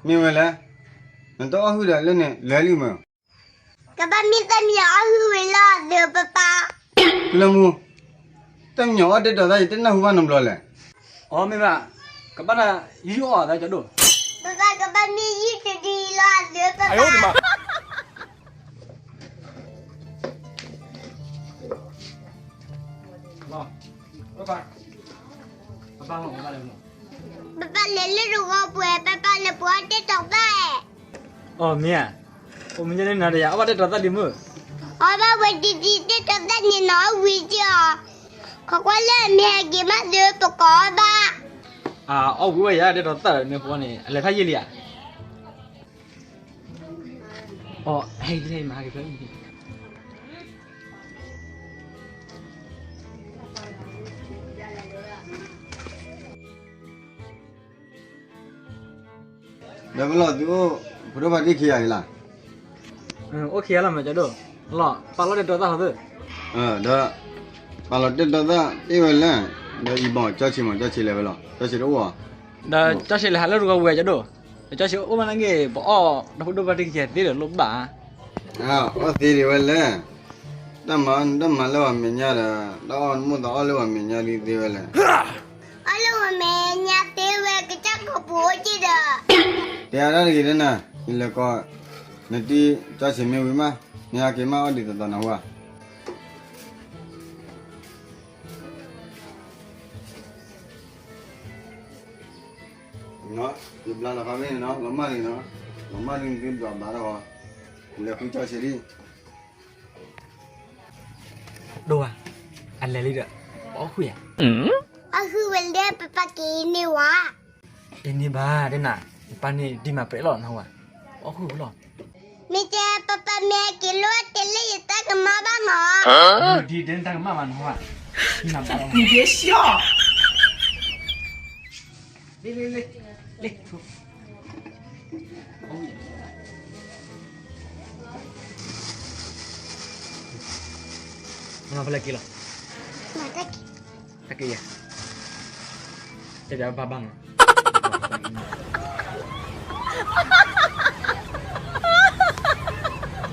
မ့ၢ်ဝဲလဲၣ်, နတအီၣ်ဟုၣ်ဒီးလၢန့ၣ် လဲၤလံမ့ၢ်. ကဘၣ်မ့ၢ်သၣ်မံယီၤအီၣ်ဟုၣ်ဝံၤလီၤသးပပၢ်. လၢမူ, သၣ်မံယီၤအီၣ်တဲတီၤသၣ် ယတနၢ်ဟူဘၣ်နီတဘျီလဲၣ်. အီ မ့ၢ်ဘၣ်, ကဘၣ်တၢ်ယူးယီၣ်အီၣ်သးကၠီဒိၣ်. ပပၢ်ကဘၣ်မ့ၢ်ယံာ်တဒံလီၤသးပပၢ်. ပပၢ်လဲၤလၢတဂီၤပှဲၤ ပပၢ်လဲၤပှ့ၤအီၣ်တဲတီၤသၣ်. အီ မ့ၢ်ဧါ, အိၣ်မ့ၢ်ညါန့ၣ်နၤဒီးယၤ အီၣ်ဘၣ်တဲတီၤသၣ်ဒံးမ့ၢ်. အီၣ်ဘၣ်ဝဲဒံးဒံးတဲတီၤသၣ်န့ၣ်နီၤ ဝံၤက့ၤအီၤ, ခီကွၢ်လၢအမ့ၢ်ဟဲက့ၤမးသးပကီၢ်အီၣ်ဘၣ်. အီၣ်ဝံၤဝဲယၤတဲတီၤသၣ်ဒီးမ့ၢ်ဃိန့ၣ် အလဲၤဖးယံာ်လံဧါ. အီ ဟဲက့ၤမၤက့ၤဖဲ ဒီးပလီၢ်သုအိၣ် ဖိဒိၣ်ဖါတံၢ်ခံဂၤအံၤလီၤ. အိၣ်ခံဂၤလီၤမးကၠီဒိၣ်, လီၤ ပာ်လီၤတဲတီၤသၣ်ဟီသု. ဒီး ပာ်လီၤတဲတီၤသၣ်တ့ၢ်ဝဲလဲၣ်, ဒီးအံၤဘၣ်ကၠီဆံးမး ကၠီဆံးလဲၤဝဲလီၤ ကၠီဆံးတအိၣ်ဧါ. ဒီးကၠီဆံးလဲၤဟးလၢတဂီၤဝဲကၠီဒိၣ်, ဒီးကၠီဆံးအိၣ်ဘၣ်နာ်က့ ပအီၣ်ဒီးဖိဒိၣ်ဖါတံၢ်ခံဂၤသ့ဒီးလိၣ်ဘၣ်. အီၣ်သ့ဒံးဝဲလဲၣ်, တၢ်မၤနတၢ်မၤလၢပှၤမဲာ်ညါဒီး တၢ်အီၣ်နမိၢ်သးအီၣ်လၢပှၤမဲာ်ညါဒ်သ့ဝဲလဲၣ်. အီၣ်လၢပှၤမဲာ်ညါသ့ဝဲ ကစၢ်ခီပူၤအိၣ်က့ၤဒီး. တဲအါတၢ်တဂ့ၤလၢနၤ, ယလဲၤကိး နတံၢ်ကၠီဆံးမ့ၢ်ဝံၤမး, မ့ၢ်ဟဲက့ၤမးအီၣ်ဒံးသီသီနၢ်ဟူဧါ. ယဘျါလီၤခီမ့ၢ်နီၤ လီၤမၢ်လံနီၤ, လီၤမၢ်လံသုဒွးဘၣ်ဒီး, လဲၤဃုကၠီဆံးလံ. ဒိၣ်ဧါ, အလဲၤလံဒီး ပအီၣ်ဃုာ်ဧါ. အီၣ်ဃုာ်ဝဲလၢပပၢ်က့ၤန့ၢ်ဝဲ. တန့ၢ်ဘၣ်ဒ်နၤ, ပၢ်န့ၣ်ဒံးမၤပြဲးလီၤနၢ်ဟူဧါ, ပအီၣ်ဃုာ်လီၤ. မ့ၢ်တဲပပၢ်မ့ၢ်ဟဲက့ၤလိၣ်တဲလၢယတၢ်ကမၣ်ဘၣ်မး. ဒ်တဲနတၢ်ကမၣ်ဘၣ်နၢ်ဟူဧါ, နဘၣ်လီၤ. လ့လ့လ့, လ့ မၤဖဲလဲၣ်က့ၤလီၤ, တၢ်က့ၤယၤ, တဲပျးဘၣ်ဘၣ်မး. အိၣ်လဲၣ်အီၤမၤတၢ်ခံဂၤအံၤ, လီၤ,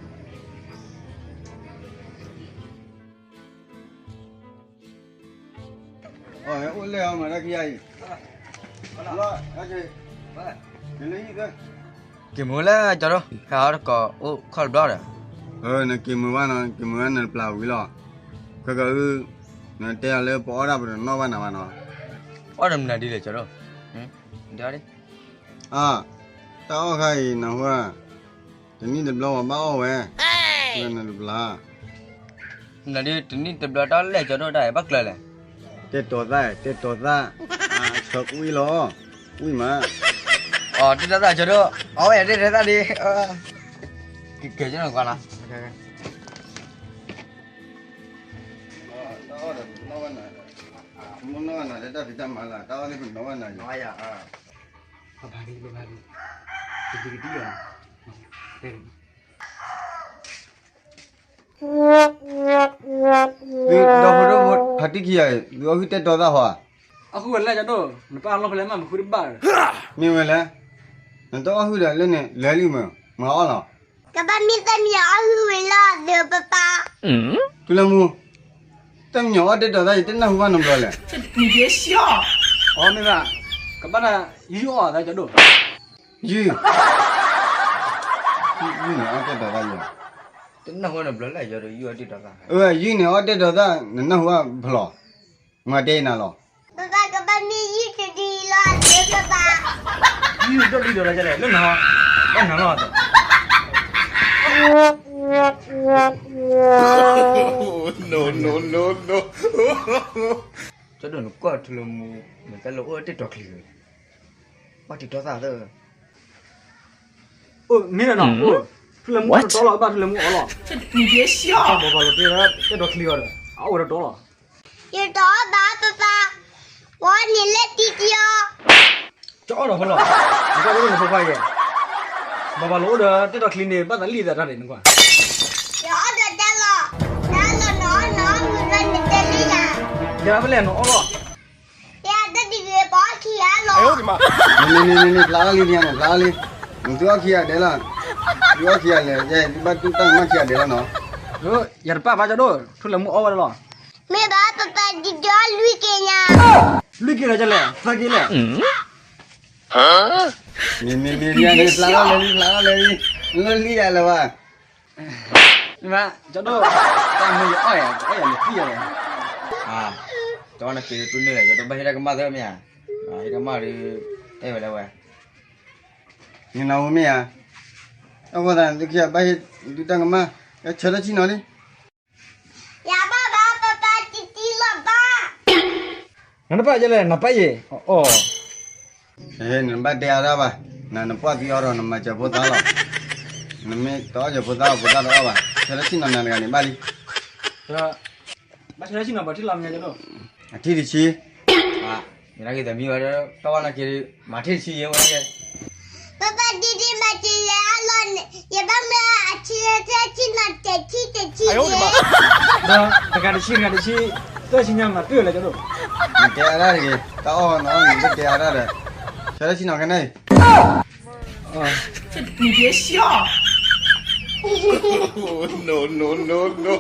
က့ၤမုာ်ဝဲလၢကၠီဒိၣ်, ဟဲအီၣ်တကိးအိၣ်ခီၣ်တဘျီဒီး, နက့ၤမုာ်ဘၣ်နီၤ, က့ၤမုာ်ဘၣ်နတပျၢ်ဝံၤလီၤ, ခဲကနံၣ်အံၤ, နတဲအီၤလၢပအီၣ်ဒၣ်ပတနီၣ်ဘၣ်နၤဘၣ်နီၤ, အီၣ်ဒီးမနုၤဒ်လဲၣ်ကၠီဒိၣ်, အါ, တၢ်အီၣ်ခါအံၤနၢ်ဟူဧါ, တနံၣ်တဘျီပှၤဘၣ်အီၣ်ဝဲ, နတပျၢ် နဒုးတနံၣ်တဘျီတၢ်လဲၣ်ကၠီဒိၣ်တၢ်အံၤ ဘၣ်ကျၢၤလဲၣ်, တဲတီၤသၣ်, တဲတီၤသၣ်, ဆၢကွံာ်လီၤ, ကွံာ်မး, အီၤတဲတီၤသၣ်ကၠီဒိၣ်, အီၣ်ဝဲတဲတီၤသၣ်ဒ်, ကဲကဲကဲကွၢ်လီၤ, တၢ်အီၣ်ဒီးပနီၣ်ဘၣ်နၤ, မ့ၢ်နီၣ်ဘၣ်နၤလၢတၢ်ဖံးတၢ်မၤလၢ တၢ်အီၣ်သ့ၣ်ပနီၣ်ဘၣ်နၤယၤ, ပဘၣ်လံ ပဘၣ်လံ, ကဒံကဒံလီၤ, တဲ သုဒီဖိဒိၣ်ဖါတံၢ်ခံဂၤအံၤ သုအီၣ်ဟုၣ်တဲတီၤသၣ်ဟီဧါ, အီၣ်ဟုၣ်ဝဲလၢကၠီဒိၣ်, နပၢ်လီၢ်ဖဲလဲၣ်မး မ့ၢ်ဃုတဘၣ်, မ့ၢ်ဝဲလဲၣ်, နတအီၣ်ဟုၣ်ဒီးလၢန့ၣ် လဲၤလံမ့ၢ်, မၤအီၣ်လီၤ, ကဘၣ်မ့ၢ်သၣ်မံယီၤအီၣ်ဟုၣ်ဝံၤလီၤသးပပၢ်, ထူလၢမူ, သၣ်မံယီၤအီၣ်တဲတီၤသၣ် ယတနၢ်ဟူဘၣ်နီတဘျီလဲၣ်, အီၣ်မ့ၢ်ဘၣ်, ကဘၣ်တၢ်ယူးယီၣ်အီၣ်သးကၠီဒိၣ်, ယုၢ် ယုၢ်န့ၣ်အီၣ်တဲတီၤသၣ်ယၤ, တနၢ်ဟူဘၣ်နီတဘျီလဲၣ် ယီၤဒီးယုၢ်အီၣ်တဲတီၤသၣ်, အၢ ယုၢ်န့ၣ်အီၣ်တဲတီၤသၣ် နနၢ်ဟူဘၣ်ဖဲလဲၣ်, မၤတဲနၤလီၤ, ပပၢ်ကဘၣ်မ့ၢ်ယုၢ်တဒံလီၤသးပပၢ်, ယုၢ်ဒိၣ်ဒံးဒီးလီၤလဲၣ် လၢနၤ, ဘၣ်နၤလီၤသး, ကၠီဒိၣ်နကွၢ်ထူလၢမူ, နတၢ်လၢအိၣ်တဲတီၤချံ, ဘၣ်တဲတီၤသၣ်သၢ အိၣ်မ့ၢ်နီၤ, ထူလၢမူတီလီၤ ဘၣ်ထူလၢမူအီၣ်လီၤ, ဘၣ်ဘၣ်လီၤတဲတီၤချံအီၤဒီး အအိၣ်ဝဲတီလီၤ, ယတအီၣ်ဘၣ်ပပၢ်, ပှၤန့ၣ်လဲၤတံတံအီၤ, ကၠီအီၣ်ဒီးဖဲလဲၣ်, နကွၢ်လၢနဖိခွါယဲ, ဘၣ်ဘၣ်လီၤအိၣ်ဒီးတဲတီၤချံန့ၣ် ဘၣ်သးလံသးတၢ်န့ၣ်နကွၢ်, ယအီၣ်ဒီးတၢ်လီၤ, တၢ်လီၤနအီၣ်နအီၣ်မုၢ်သၢနတဲလံယၤ, ယဖဲလဲၣ်နအီၣ်လီၤ, ယတၢ်တဂ့ၤပှၤအီၣ်ခံဂၤလီၤ, န့ၣ်န့ၣ်န့ၣ်န့ၣ် ဖျါထီၣ်လံ ဖျါထီၣ်လံ, နသုအီၣ်ခံဂၤဒဲးလီၤ, သုအီၣ်ခံဂၤလဲၣ်, ယဲ သုဘၣ်တူၢ်တၢ်ကမၣ်ခံဂၤဒဲးလီၤနီၤ, ယတပၣ်ဘၣ်ကၠီဒိၣ်, ထူလၢမူအီၣ်ဝဲဒၣ်လီၤ, မ့ၢ်ဘၣ်ပပၢ်ဒ်ဒီးလွံၢ်က့ၤညါ, လွံၢ်က့ၤလီၤကလဲၣ်, သၢက့ၤလဲၣ် မ့မ့မ့မ့ ဖျါထီၣ်လဲၣ်လံ ဖျါထီၣ်လဲၣ်လံ, လၢလံယၤလၢၤဘၣ်, ကၠီဒိၣ်, တၢ်မ့ၢ်ယအီၣ်ယၤ အီၣ်ယၤန့ၣ်သံယၤလဲၣ်, တဝီနက့ၤတူၢ်န့ၢ်လဲၣ် ယတဘၣ်ဟ့ၣ်တၢ်ကမၣ်သၢမ့ၢ်ဧါ, ဟ့ၣ်တၢ်ကမၣ်ဒီး, အဲၣ်ဝဲလဲၣ်ဝဲ, နနဝမ့ၢ်ဧါ, အဃိသတး သုခံဂၤဘၣ်ဟ့ၣ်ဒုးတၢ်ကမၣ်, ဆၢထၢၣ်ဆံၣ်နီၤလံ ယဘၣ်ဘၣ်ပပၢ်တံတံလီၤဘၣ်, နတပၣ်ယဲလဲၣ် နပၢ်ယဲ, အီၣ်, နဘၣ်တဲအါဒၣ်ဘၣ်, နနပှၢ်သံအီၤဒီး နမၤစၢၤဖိသၣ်လီၤ, နမ့ၢ်တအီၣ်စၢၤဖိသၣ် ဖိသၣ်တအီၣ်ဘၣ်, ဆၢထၢၣ်ဆံၣ်နီၤနၤတဂၤန့ၣ်ဘၣ်လံ, ဘၣ်ဆၢထၢၣ်ဆံၣ်နီၤပှၤထံၣ်လီၤမ့ၢ်ညါကၠီဒိၣ်, အထံၣ်တဆံ, မ့ၢ်နဂ့ၤတမံၤဝဲဒီး တၢ်ဝဲနက့ၤဒီး မၤထံၣ်တဆံယဲဝဲကဲ ပပၢ်ဒ်ဒ်မၤတံၤလဲၣ်အလီၢ်န့ၣ် ယဘၣ်မၢအထံဆၢထံၣ်နီၤတထံၣ်တထံၣ်ယဲ, ဒီးတဂၤတဆံ တဂၤတဆံ, သၢဆံညါမၤပ့ၢ်ဝဲလဲၣ်ကၠီဒိၣ်, နတဲအါဒၣ်တဂ့ၤ, တၢ်အီၣ်နီၤနကတဲအါဒၣ်ဒီး, ဆၢထၢၣ်ဆံၣ်နီၤခဲန့ၣ်, နက့ၤဆှီ, no no no no